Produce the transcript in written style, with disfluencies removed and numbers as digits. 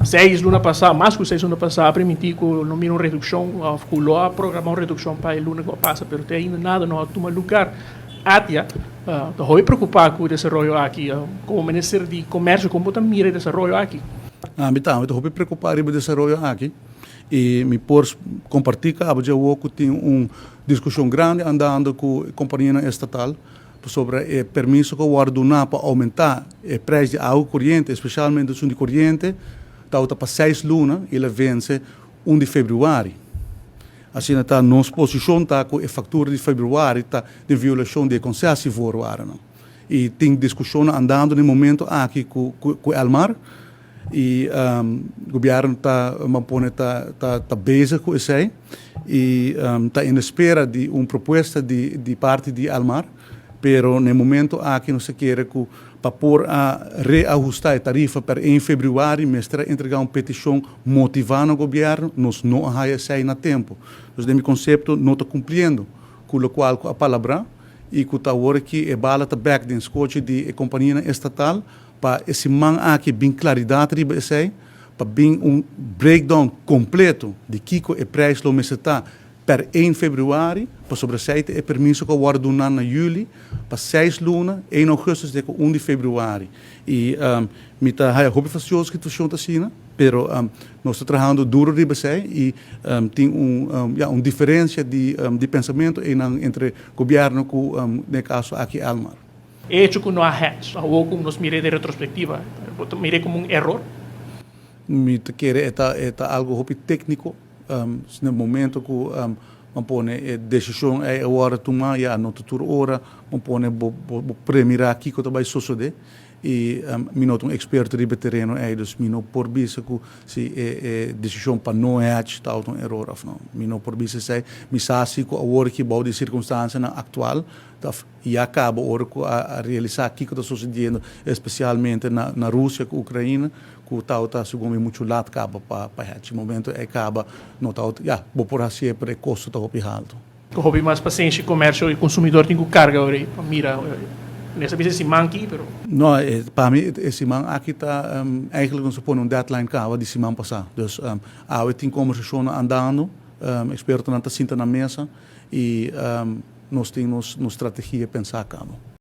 6 luna pasá, mas ku 6 luna pasá, primintí ku lo mira un redukshon òf ku lo a programá un redukshon pa e luna ku a pasa, pero te ainda nada no a tuma lugá. ATIA ta hopi preokupá ku e desaroyo aki. Komo minister di Komersio, kon bo ta mira e desaroyo aki? Ami tambe ta hopi preokupá riba e desaroyo aki i mi por kompartí ku abo dje ku tin un diskushon grandi andando ku kompanianan estatal sobre e permiso ku a wòrdu duná pa oumentá e preis di awa koriente, espesialmente esun di koriente, tabata pa 6 luna i el a vense 1 di febrüari. Asina ta, nos posishon ta ku e faktura di febrüari ta den violashon di e concessievoorwaarden. I tin diskushon andando na e momento aki ku Elmar i gobièrnu ta pone ta bezig ku esei i ta en espera di un propuesta di parti di Elmar, pero na e momento aki nos ta kere ku pa por a reahustá e tarifa per 1 febrüari mester a entregá un petishon motivá na gobièrnu. Nos no a haña esei na tempu. Dus den mi konsepto no ta kumpliendo ku lokual ku a palabrá i ku ta awor aki e bala ta bèk den skochi di e kompanianan estatal pa e siman aki bin klaridat riba esei, pa bin un breakdown kompleto di kiko e preis lo mester ta per 1 febrüari, pasobra esei ta e permiso ku a wòrdu duná na yüli pa 6 luna, 1 ougùstùs te ku 1 di febrüari. I mi ta haña hopi fastioso ku situashon ta asina, pero nos ta trahando duro riba esei i tin un, ya, un diferensia di pensamentu einan entre gobièrnu ku den e kaso aki Elmar. E hecho ku no a hedge, awor ku nos mira den retrospektiva, bo ta mira komo un eror? Mi ta kere e ta algu hopi tékniko. Na momento ku bo pone e desishon ei a wòrdu tumá, ya no ta tur ora bo pone bo premirá kiko ta bai sosodé i mi no ta un eksperto riba e tereno ei, dus mi no por bisa ku si e desishon pa no hedge ta un eror òf no. Mi no por bisa esei. Mi sa si ku awor aki bou di sirkunstansianan aktual ta ya kaba ora ku a realisá kiko ta sosediendo, espesialmente na Rusia ku Ukraina, ku tabata segun mi muchu lat kaba pa hedge. Momento ei kaba no tabata, ya, bo por hasié, pero e kosto ta hopi haltu. Ku hopi mas pasenshi komersio i konsumidor tin ku karga ora ei pa mira mester bisa e siman aki, pero. No, pa mi e siman aki ta eigenlijk nos a pone un deadline kaba di siman pasá. Dus awe tin kombersashonnan andando, ekspertonan ta sinta na mesa i nos tin nos strategia pensá kaba.